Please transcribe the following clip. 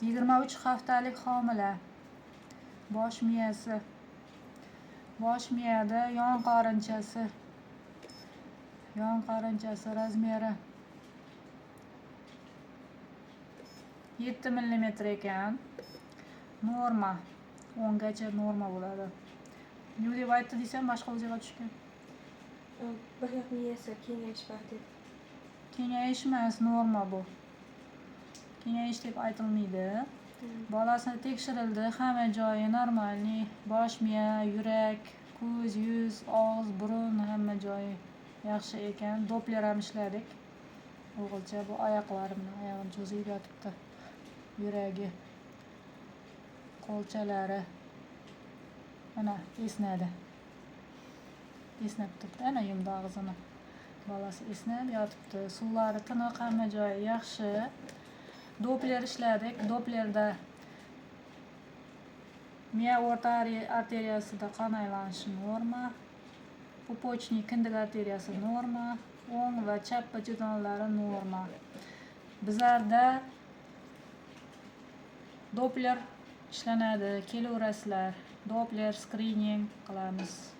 23 haftalik homila. Bosh miyasi. Bosh miyada yon qorinchasi. Yon qorinchasi размер i 7 millimetr ekan. Norma. 10 gacha norma bo'ladi. Nima deb aytdi desam, boshqa o'ziga tushgan. Bir yoq miyasi kengayish bor dedi. Kengayish emas, norma bu. Kengayish deb aytilmaydi. Bolasini tekshirildi, hamma joyi нормальный. Bosh miya, yurak, ko'z, yuz, og'iz, burun, hamma joyi yaxshi ekan. Doppler ham ishladik. O'g'ilcha bu oyoqlari bilan oyog'ini cho'zib yotibdi. Yuragi, qo'lchalari mana esnadi. Esnab turibdi. Ana yumdi og'zini. Bolasi esnab yotibdi. Suvlari tiniq, hamma joyi yaxshi. Doppler ishladik. Dopplerda miya o'rta arteriyasida qon aylanishi norma. Пупочный kindik arteriyasi norma. O'ng va chap bachadonlari norma. Bizlarda Doppler ishlanadi. Kelaverasizlar. Doppler skrining qilamiz.